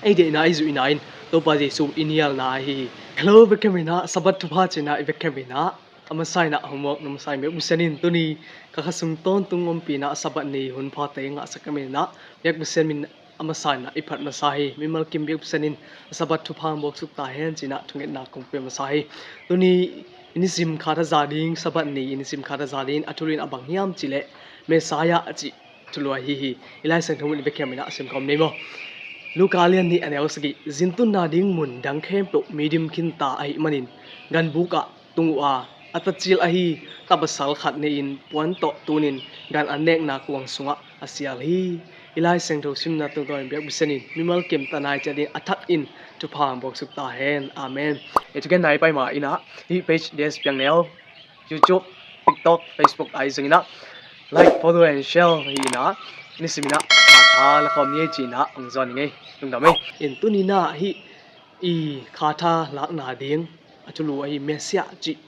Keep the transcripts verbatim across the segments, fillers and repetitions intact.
ei deihna ei zuihna in Topa Jesu i nialna ahi hi. Hello, bek khem inah Sabbath thupha cinah i bek khem inah a masa inah homework na masa in biakbuk sianin tuni ka khasung tawntung ompi inah Sabbath ni hun phate ngahsak khem inah biakbuk sian min a masa inah i phat masa hi. Mimal kim biakbuk sianin Sabbath thupha buaksuk ta hen cinah thungetna kong pia masa hi. Tuni i nisim khat a za ding, Sabbath ni i nisim khat a za ding a thulu in a bang hiam cileh Messiah a cih thulu ahi hi. I Lai Siangtho mun i bek khem inah sim khawm ni maw. Luka lian nih a neu sagih. Zintunna ding mun dang khempeuh mi dim khinta ahih manin ganbuk ah tung uh a, a tacil ahi tapasal khat nei-in puan tawh tunin gan an nekna kuang sungah a sial hi. I Lai Siangtho simna tungtawnin biakbuk sianin mimal kim tanai ciatin a thak in thupha buaksuk ta hen. Amen. E, thugen nai pai ma inah hih page des piang neu YouTube, TikTok, Facebook ahi zong inah like, follow and share hi inah nisim inah a tha la khawm ni ei ci inah hong zawn ing ei. Lungdam ei. In tuni inah hih i kha tha lakna ding a thulu ahi Messiah cih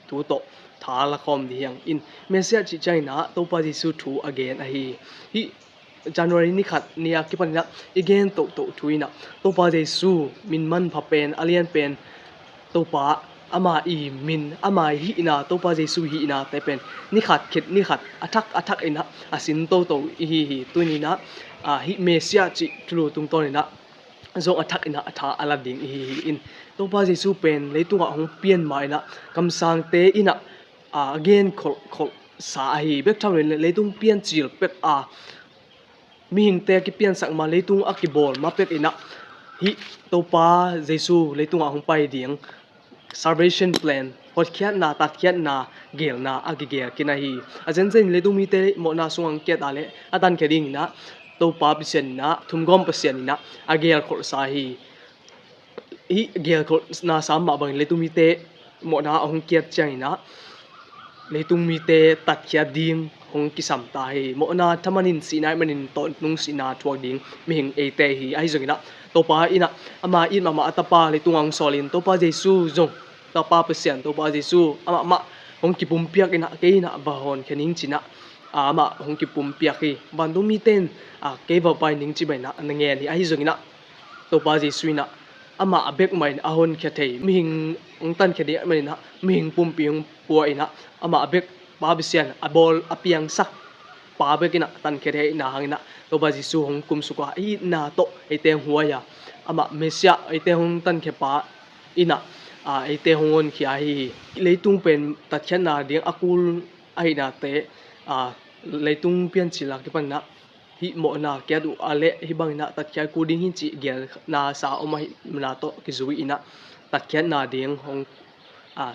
thu tawh tha la khawm ding hi hang. In Messiah cih ciang inah Topa Jesu thu a gen ahi hi. January ni khat ni a kipan inah i gen tohtoh thu inah Topa Jesu min manpha pen, a lian pen, Topa ama i min, ama i hihna, Topa Jesu hihna te pen ni khat khit ni khat a thak a thak inah a sin toto i hi hi. Tuni inah, ah, hih Messiah cih thulu tungtawn inah zong a thak inah a tha a la ding i hi hi. In Topa Jesu pen leitungah hong pian ma inah kamsangte inah, ah, a gen kholh kholh sa ahi. Bek tham lo in leitung piancil pek a mihingte a kipiansak ma, leitung a kibawl ma pek inah hih Topa Jesu leitungah hong pai ding salvation plan, hotkhiatna, tatkhiatna, gelna a kigel khin ahi. A zenzen in leitung mite mawhna sungah hong kiat a leh a tankhia ding inah Topa Pasian inah, thumgawm Pasian inah a gelkholhsa hi. Hih gelkholhna sam mah bangin leitung mite mawhna a hong kiat ciang inah leitung mite tatkhiat ding hong kisam ta hi. Mawhna thaman in sihna ahih manin tawntung sihna thuak ding mihing eite hi. Ahi zong inah Topa inah ama it mahmah a Tapa leitungah hong sawlin Topa Jesu zong Tapa Pasian, Topa Jesu amah mah hong kipumpiak inah kei inah va honkhia ning ci inah, ah, amah hong kipumpiak hi. Vantung mite in, ah, kei va pai ning ci bang inah na ngen hi. Ahi zong inah Topa Jesu inah amah a bek mah in a honkhia thei mihing hong tankhia ding ahih manin ah mihing pumpi hong pua inah amah a bek Pa Pasian a bawl a piangsak pa bek inah tankhia thei ahihna hang inah Topa Jesu hong kumsuk a, itna tawh eite hong huai a, amah Messiah eite hong tankhia pa inah, ah, eite hong honkhia hi. Leitung pen tatkhiatna ding a kul ahihnate, ah, leitung piancil a kipan inah hih mawhna kiat uh a leh hih bang inah tatkhiat kul ding hi cih gelna sa om ahihna tawh kizui inah tatkhiatna ding hong, ah,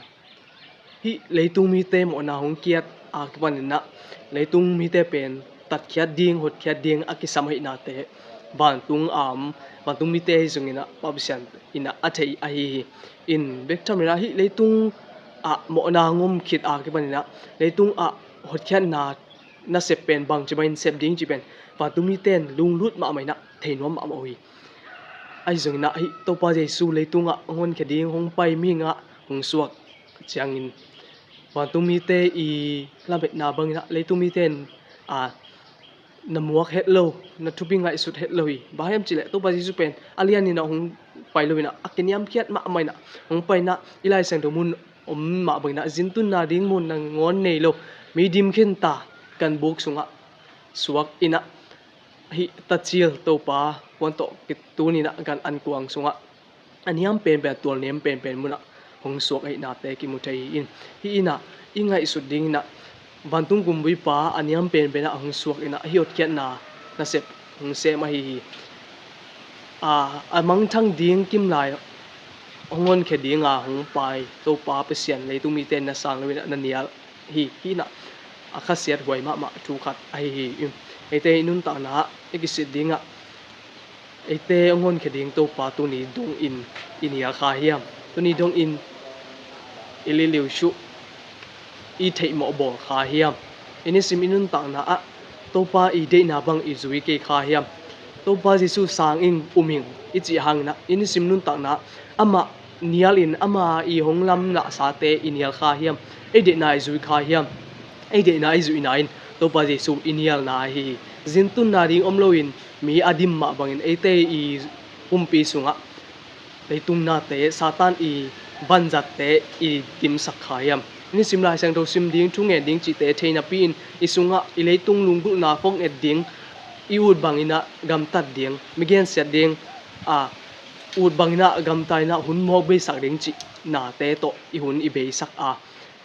hih leitung mite mawhna hong kiat a kipan inah leitung mite pen tatkhiat ding, hotkhiat ding a kisam ahihnate vantung a om, vantung mite ahi zong inah Pa Pasian inah a thei ahi hi. In bek tham inah hih leitung ah mawhna hong om khit a kipan inah leitung ah hotkhiatna nasep pen bangci bangin sep ding cih pen vantung mite in lunglut mahmah inah thei nuam mahmah uh hi. Ahi zong inah hih Topa Jesu leitung ah hong honkhia ding hong pai mihing ah hong suak ciangin vantung mite i lametna bang inah leitung mite in, ah, na muak het lo, na thupi ngaihsut het lo hi. Bang hiam cih leh Topa Jesu pen a lian inah hong pai lo inah a kiniamkhiat mahmah inah hong pai inah i Lai Siangtho mun om mah bang inah zintunna ding mun nangawn nei lo, mi dim khinta ganbuk sungah suak inah hih tacil Topa puan tawh kitun inah gan an kuang sungah a niam penpen, a tual niam penpen munah hong suak ahihnate kimu thei hi. In hih inah i ngaihsut ding inah vantung kumbuipa a niam penpen ah hong suak inah hih hotkhiatna nasep hong sem ahi hi. A, a mangthang ding kimlai hong honkhia dinga hong pai Topa Pasian leitung mite in na sang lo inah na nial hi. Hih inah a khasiat huai mahmah thu khat ahi hi. Eite i nuntakna ah i kisit dingah eite hong honkhia ding Topa tuni dongin i nial kha hiam? Tuni dongin i liliu suh, i theihmawh bawl kha hiam? I nisim i nuntakna ah Topa i deihna bang i zui kei kha hiam? Topa Jesu sang ing, um ing i cih hang inah i nisim nuntakna ah amah nial in ama i hong lamnahsate i nial kha hiam? Ei deihna i zui kha hiam? Ei deihna ei zuihna in Topa Jesu i nialna ahi hi. Zintunna ding om loin mi a dim mah bangin eite i pumpi sungah leitung nate, Satan i vanzatte i dimsak kha hiam? I nisim Lai Siangtho sim ding, thu ngen ding cihte thei napi-in i sungah i leitung lunggulhna phawk nget ding, i ut banginah gamtat ding, mi gensiat ding, a ut banginah gamtainah hun mawk beisak ding cih nate tawh i hun i beisak a,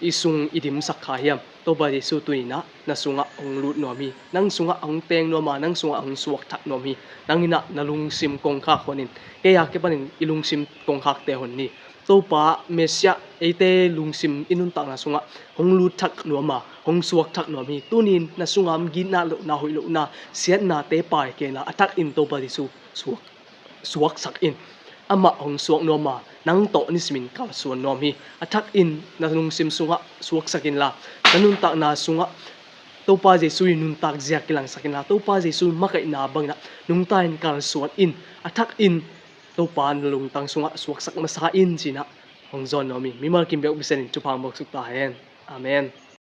i sung i dimsak kha hiam? Topa Jesu tuninah na sungah hong lut nuam hi. Nang sungah hong teng nuam a, nang sungah hong suakthak nuam hi. Nanginah na lungsim kongkhak honin, kei a kipanin i lungsim kongkhakte hon ni. Topa Messiah eite lungsim i nuntakna sungah hong lutthak nuam a, hong suakthak nuam hi. Tunin na sungah om gitna, lohna, hoih lohna, siatnate paikei inla, a thakin Topa Jesu suak suaksak in. Amah hong suak nuam a, nang tawh nisimin kalsuan nuam hi. A thakin na lungsim sungah suaksak inla, na nuntakna sungah Topa Jesu i nuntak zia kilangsak inla, Topa Jesu makaihna banginah nungta in kalsuan in. A thakin Topa na lungtang sungah suaksak masa in cinah hong zawn nuam hi. Mimal kim biak bisen in thupha hong buaksuk ta hen. Amen.